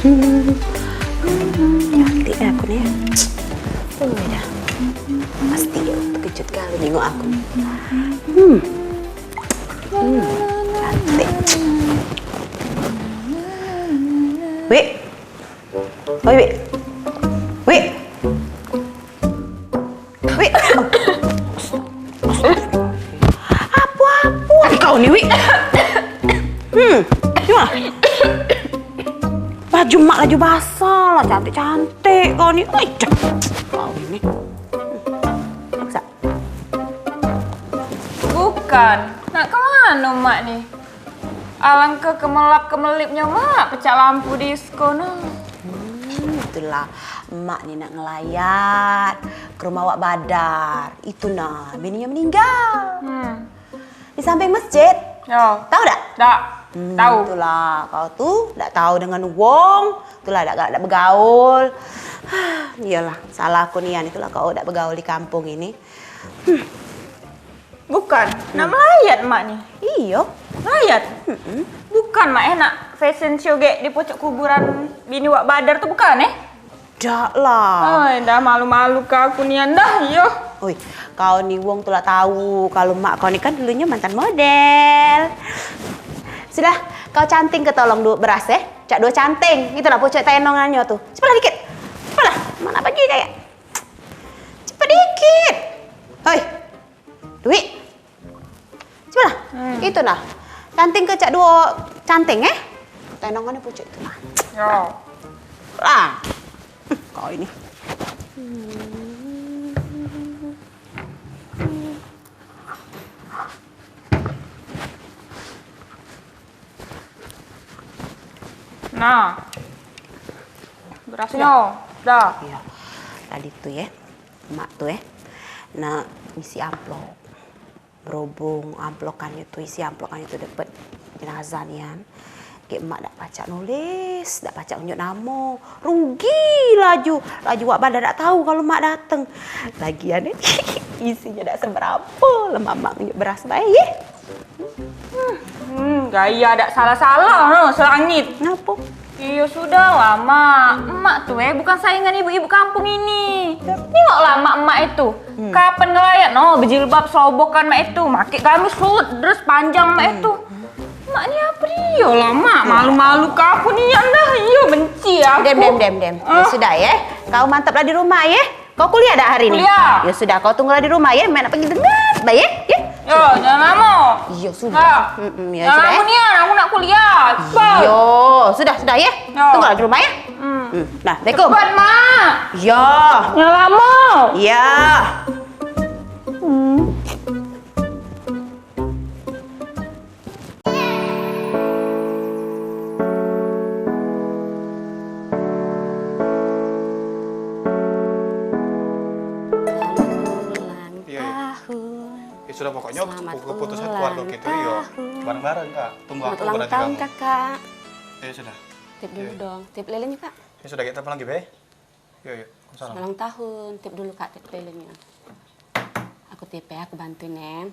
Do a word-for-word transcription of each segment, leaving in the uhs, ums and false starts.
Hmm. Cantik aku ni. Oh, dah. Pasti dia terkejut kalau nengok aku. Hmm. Hmm. Cantik. Wik. Oi, Wik. Wik. Wik. Apa-apa kau ni, Wik? Hmm. Ni mah. Baju mak laju basah lah, cantik-cantik kau ni. Oi, dah. Kau ni. Hmm. Paksa. Bukan. Nak ke mano mak ni? Alangke kemelap-kemelipnyo mak pecak lampu disko no. Hmm, itulah, emak ni nak ngelayat ke rumah Wak Badar. Itu nah, bininyo meninggal. Hmm. Di samping masjid. Yo. Tahu dak? Dak. Hmm, tahu. Itulah, kau tu dak tahu dengan wong, itulah dak, dak begaul. Iyalah, salah aku nian, itulah kau dak begaul di kampung ini. Hmm. Bukan, nak melayat mak ni. Iyo. Melayat? Mm-mm. Bukan mak eh nak fashion show gek di pucuk kuburan bini Wak Badar tu bukan eh? Dak lah. Oi, dah malu-malu ke aku nian dah, iyo. Oi, kau ni wong tu lah tahu kalau mak kau ni kan dulunya mantan model. Sudah, kau canting ke tolong duo beras eh. Cak duo canting. Itulah pucuk tenongannya tu. Cepatlah dikit. Cepatlah. Mana pagi kayak. Cepet dikit. Hoi. Duit. Cepatlah. Hmm. Itu nah. Canting ke cak duo canting eh. Tenongannya pucuk itu nah. Yo. Lah. Kau ini. Nah. Berasnyo. Dah. Iyo. Tadi tu ye, mak tu ye, nak ngisi amplop. Berhubung amplopannyo tu, isi amplopannyo tu dapet jenazah nian. Gek mak dak pacak nulis, dak pacak nunjuk namo. Rugi laju. Laju Wak Badar dak tau kalu mak dateng. Lagian isinyo dak seberapo, lemak mak nunjuk beras bae ye. Hmm, gaya dak salah-salah no selangit. Ngapo? Iyo sudahlah mak. Emak tu eh bukan saingan ibu-ibu kampung ini. Tengoklah mak-mak itu. Hmm. Kapan ngelayat no bejilbab serobokan mak itu, make gamis suit, dress panjang mak itu. Mak ni apo dio lah mak, malu-malu ke aku nian dah. Iyo benci aku. Dem, dem, dem, dem. Yo sudah ye. Kau mantaplah di rumah ye. Kau kuliah dak hari ni? Kuliah. Yo sudah, kau tunggulah di rumah ye. Mak nak pagi dengar bae ye. Ye. Yo, jangan lamo. Iyo sudah. Mm-mm, yo sudah. Jangan lamo nian, aku nak kuliah. Cepet. Yo sudah, sudah ye. Yo. Tunggulah di rumah ye. Hmm. Hmm. Nah, assalamualaikum. Cepet mak. Yo. Jangan lamo. Yo. Hmm. Selamat ulang tahun. Iyo, iyo. Yo sudah, pokoknyo keputusan keluarga kito yo bareng-bareng, Kak. Tunggu aku berarti kamu. Selamat ulang tahun, Kakak. Yo sudah. Tip dulu dong. Tip lilin, Kak. Yo sudah, kito telepon lagi be. Yo, yo. Waalaikumsalam. Ulang tahun, tip dulu, Kak, tip lilingnyo. Aku tip, aku bantu, Neng.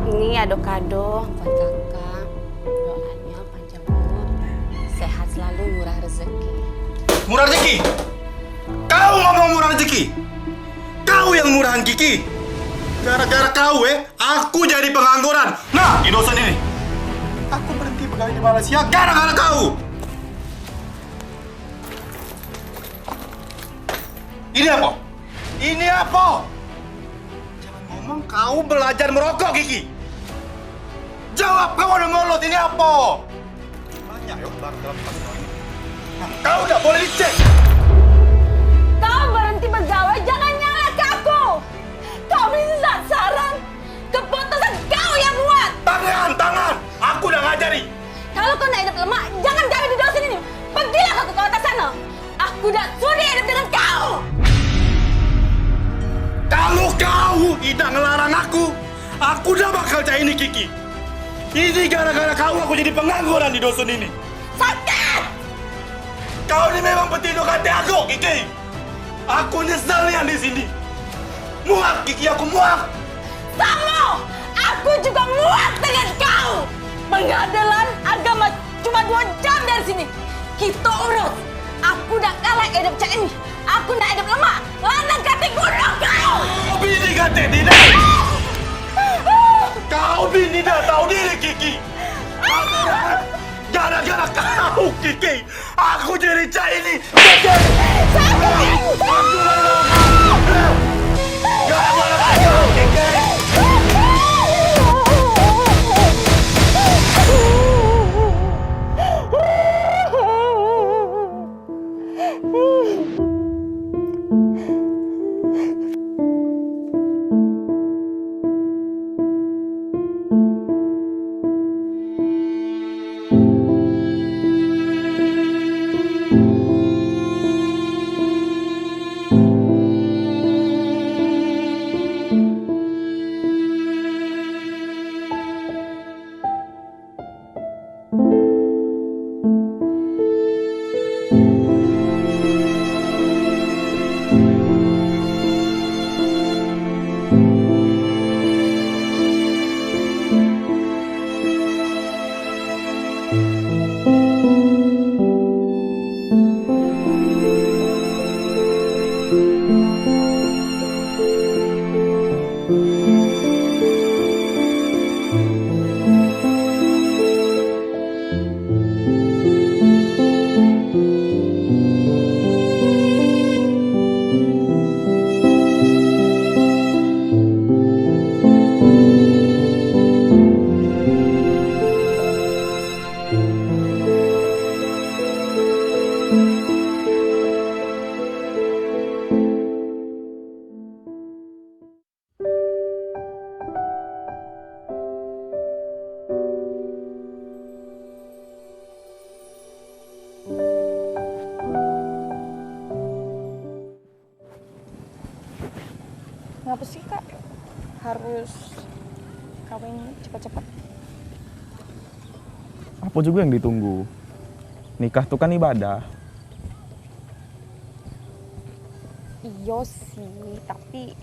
Ini ado kado buat Kakak. Doanya panjang umur, sehat selalu, murah rezeki. Murah rezeki? Kau ngomong murah rezeki? Kau yang murahan Kiki. Gara-gara kau, eh, aku jadi pengangguran. Nah, di dosen ini. Aku berhenti begawe di Malaysia gara-gara kau. Ini apa? Ini apa? Jangan ngomong kau belajar merokok, Kiki. Jawab, kau ada mulut, ini apa? Banyak yo barang dalam tas kau ini. Nah, kau dak boleh licik. Kau berhenti begawe, jangan nyalahke aku. Kau minta saran, keputusan kau yang buat. Tangan, tangan, aku dak ngajari. Kalu kau nak idup lemak, jangan gawe di dosen ini. Pergilah kau ke kota sana. Aku dak sudi idup dengan kau. Kalu kau idak ngelarang aku, aku dak bakal cak ini, Kiki. Ini gara-gara kau aku jadi pengangguran di dosen ini. Sakit! Kau ni memang petindo kate aku, Kiki. Aku nyesel nian di sini. Muak, Kiki, aku muak. Samo! Aku Ku juga muak dengan kau. Pengadilan agama cuma dua jam dari sini. Kita urus. Aku dak kalah hidup cak ini. Aku nak hidup lemak. Lanang katik gunung kau. Kau bini katik diri. Kau bini dah tahu diri, Kiki. Gara-gara kau, Kiki, aku jadi cak ini. Kiki. Sakit. Gara-gara kau, Kiki. Ngapa sih, Kak, harus kawin cepet-cepet? Apa juga yang ditunggu? Nikah tuh kan ibadah. Iyo sih, tapi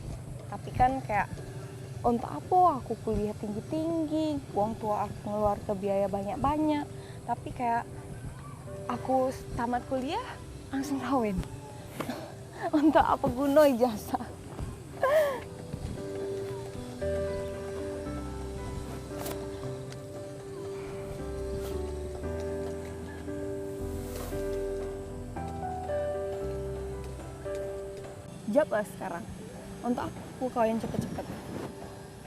tapi kan kayak, untuk apa aku kuliah tinggi-tinggi, wong tua aku ngeluarke biaya banyak-banyak, tapi kayak aku tamat kuliah langsung kawin. Untuk apa guno ijazah? Jawab lah sekarang. Untuk apa aku kawin cepet-cepet?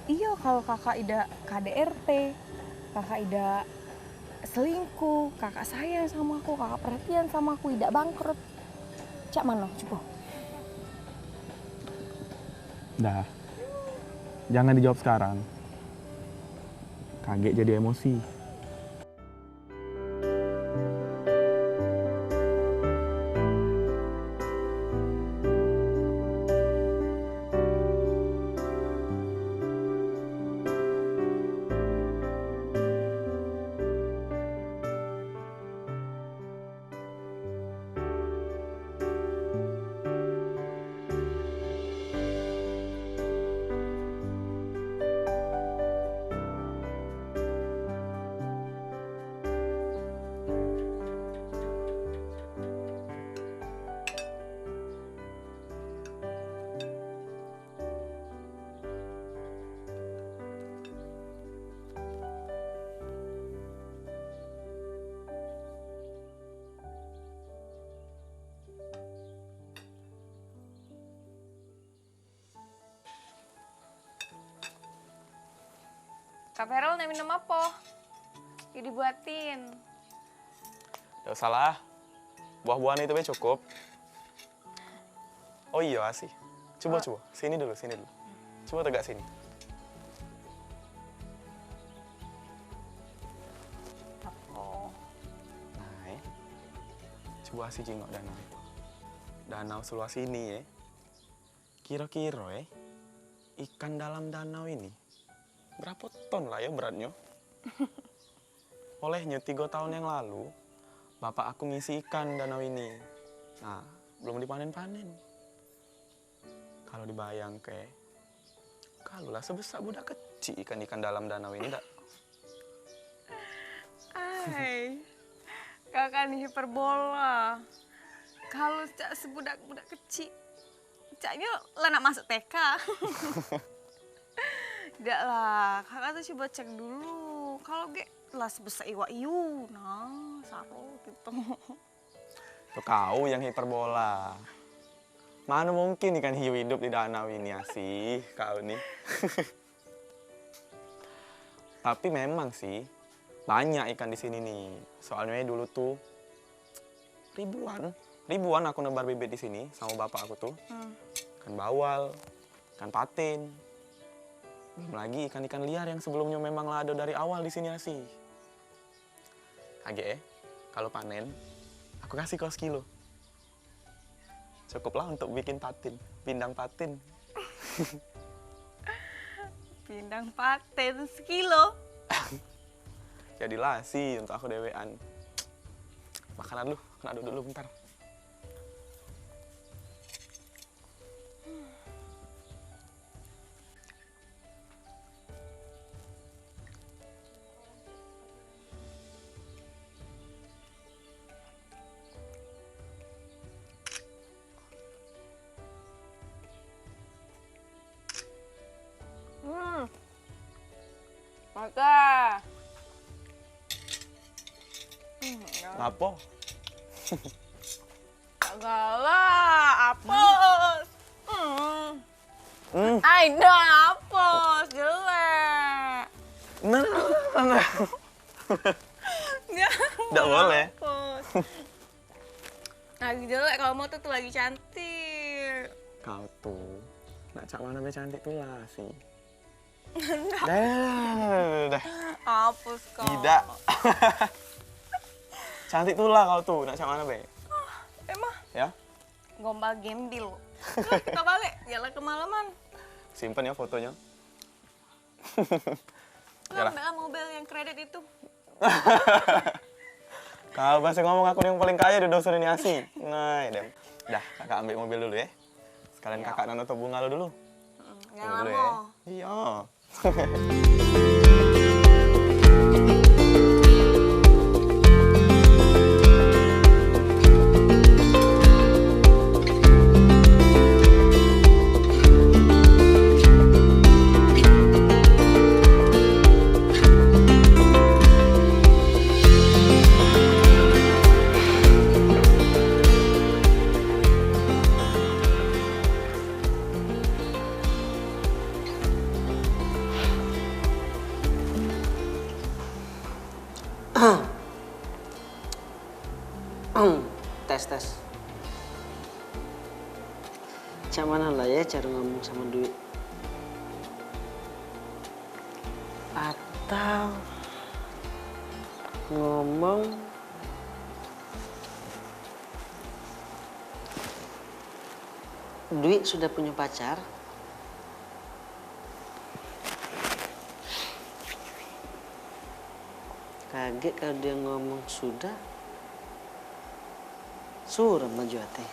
Iyo, kalau kakak idak K D R T, kakak idak selingkuh, kakak sayang sama aku, kakak perhatian sama aku, idak bangkrut. Cak mano, cubo? Dah. Jangan dijawab sekarang. Kagek jadi emosi. Kak Feral, nak minum apa? Ya, dibuatin. Dak usah lah. Buah-buahan itu be cukup. Oh iyo, Asi. Coba, coba. Sini dulu, sini dulu. Coba tegak sini. Apa? Nah, eh. Coba Asi jingok danau itu. Danau seluas ini, eh. Kiro-kiro, eh, ikan dalam danau ini berapo ton lah yo beratnyo? Olehnyo tigo taon yang lalu, bapak aku ngisi ikan danau ini. Nah, belum dipanen-panen. Kalu dibayangke, kalu lah sebesak budak kecik. kecik ikan-ikan dalam danau ini dak? Ai, kakak ni hiperbola. Kalau cak sebudak-budak kecik, caknyo lah nak masuk T K. Dak lah, kakak tu coba cek dulu. Kalau gek lah sebesak iwak iu, nah, saro gitu. Tu kau yang hiperbola. Mano mungkin ikan hiu hidup di danau ini, asih kau ni. Tapi memang sih, banyak ikan di sini nih. Soalnyo dulu tuh ribuan, ribuan aku nebar bibit di sini sama bapak aku tuh. Hmm. Ikan bawal, ikan patin. Belum lagi ikan-ikan liar yang sebelumnya memang lah ada dari awal di sini, asih. Agek, eh, kalau panen, aku kasih kau sekilo. Cukuplah untuk bikin patin, pindang patin. Pindang patin sekilo. Jadilah sih untuk aku dewean. Makanan lu, kena duduk dulu bentar. Hmm. Mata. Hmm, ya. Ngapo? Galak, apes. Hmm. Hmm. Ai, dah, apes, jelek. Nah, nah, nah. Ndak boleh. Apes. Lagi jelek, kalau mau tuh, tuh lagi cantik. Kau tuh, nak cak mana be cantik tuh lah, sih. Dah, dah, dah, dah, dah. Hapus kau. Tidak. Cantik tulah kau tuh, nak cak mano be? Emang? Ya? Gombal gembil. Yuk, kita balik, biarlah kemalaman. Simpen ya fotonya. Lu Yalah. Ambil lah mobil yang kredit itu. Kau masih ngomong aku yang paling kaya di dusun ini, asih. Nah, dem. Dah, kakak ambil mobil dulu ya. Sekalian Iya. kakak nang nutup bunga lu dulu. Mm-mm. Jangan Tunggu dulu lama. Ya. Iya. Tes, tes. Cak mano lah ya cara ngomong sama duit? Atau ngomong Duit sudah punya pacar? Kaget kalau dia ngomong sudah. Suram baju ate.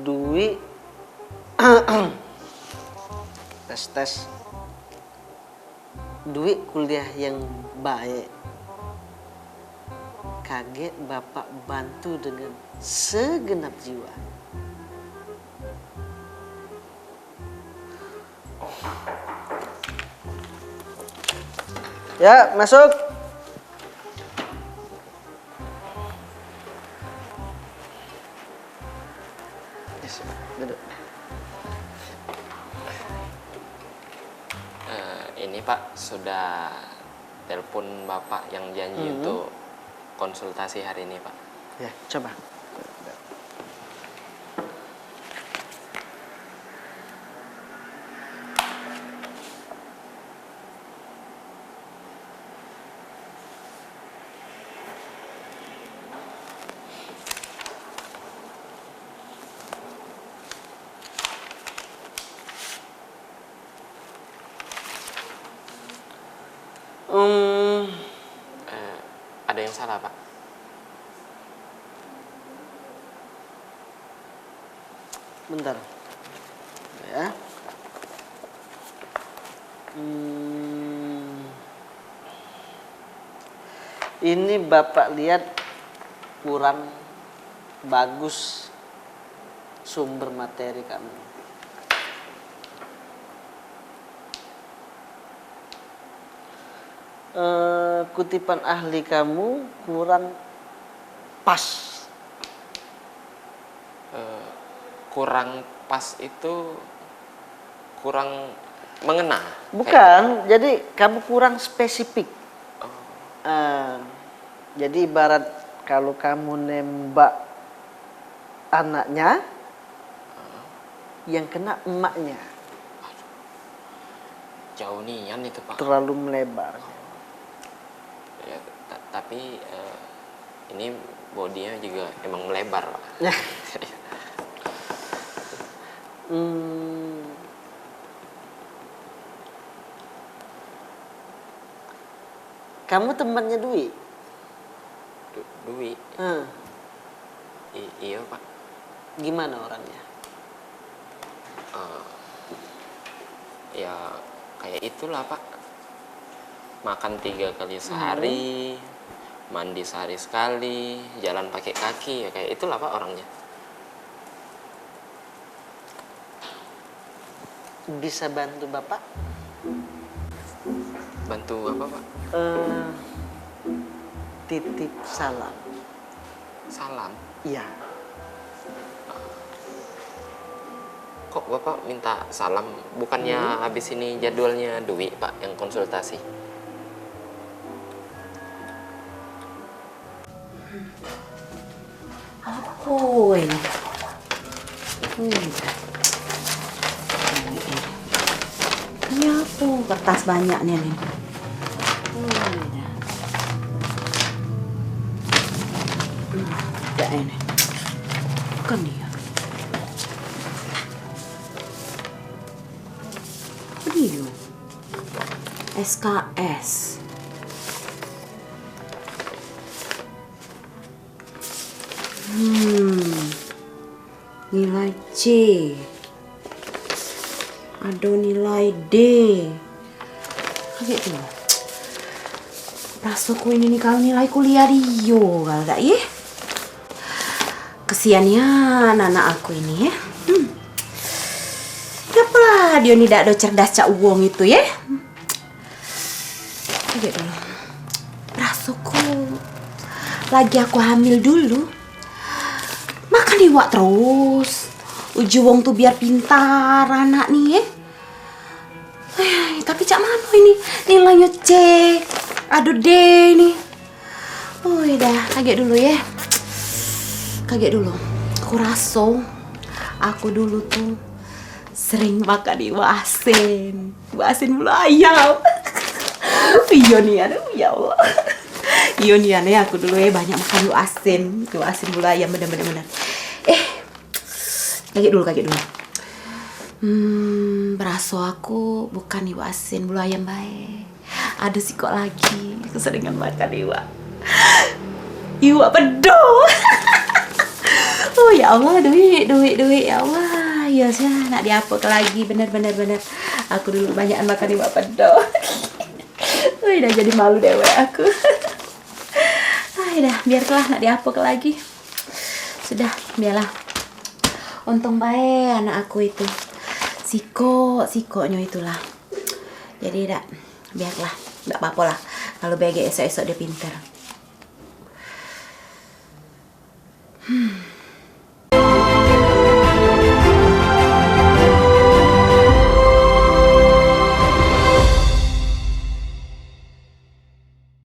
Duit. Tes, tes. Duit kuliah yang baik. Kagek bapak bantu dengan segenap jiwa. Ya, masuk. Yes, duduk. Eh, ini, Pak, sudah telepon Bapak yang janji Hmm. untuk konsultasi hari ini, Pak. Ya, coba. Em. Eh, ada yang salah, Pak? Bentar. Ya. Hmm. Ini Bapak lihat kurang bagus sumber materi kamu. Eh, kutipan ahli kamu kurang pas. Eh, kurang pas itu kurang mengena. Bukan, jadi kamu kurang spesifik. Oh. Eh, jadi ibarat kalau kamu nembak anaknya, yang kena emaknya. Aduh. Jauh nian itu, Pak. Terlalu melebar. Ya, ta- tapi eh, ini bodinya juga emang melebar, Pak. Hmm. Kamu temannya Dwi? Du- Dwi? Hmm. I- iya, Pak. Gimana orangnya? Eh, ya, kayak itulah, Pak. Makan tiga kali sehari, mandi sehari sekali, jalan pakai kaki, ya kayak itulah, Pak, orangnya. Bisa bantu Bapak? Bantu apa, Pak? Eh, titip salam. Salam? Iya. Kok Bapak minta salam? Bukannya habis ini jadwalnya Dwi, Pak, yang konsultasi? Apa ini? Ini apa kertas banyak ni, Lin? Tidak ini. Bukan dia. Apa dia? S K S. Hmm. Nilai C. Ado nilai D. Kaget tu. Rasoku ini ni kalu nilai kuliah dio kalu dak, ye. Kesian nian anak aku ini, ye. Hmm. Ngapolah dio ni dak ado cerdas cak wong itu, ye. Kaget dulu. Rasoku lagi aku hamil dulu. Makan iwak terus. Uji wong tu biar pintar anak ni, ye. Ai, tapi cak mano ini nilainyo C, ado D ni. Oi, dah, kaget dulu, ye. Kaget dulu. Aku raso, aku dulu tu sering makan iwak asin. Iwak asin bulu ayam. Iyo nian, aduh, ya Allah. Iyo nian, ye, aku dulu, ye, banyak makan iwak asin. Iwak asin bulu ayam, bener, bener, bener. Eh, kaget dulu, kaget dulu. Hmm, beraso aku bukan iwak asin bulu ayam bae. Ado sikok lagi, keseringan makan iwak. Iwak pedo. Oh, ya Allah, duit, duit, duit, ya Allah. Ya, sia, nak diapoke lagi, bener, bener, bener. Aku dulu banyakan makan iwak pedo. Oi, dah jadi malu dewek aku. Ai, dah, biarlah, nak diapoke lagi. Sudah, biarlah. Untung bae anak aku itu. Sikok, sikoknyo itulah. Jadi dak, biarlah. Dak apo-apo lah. Kalu begek esok-esok dio pinter. Hmm.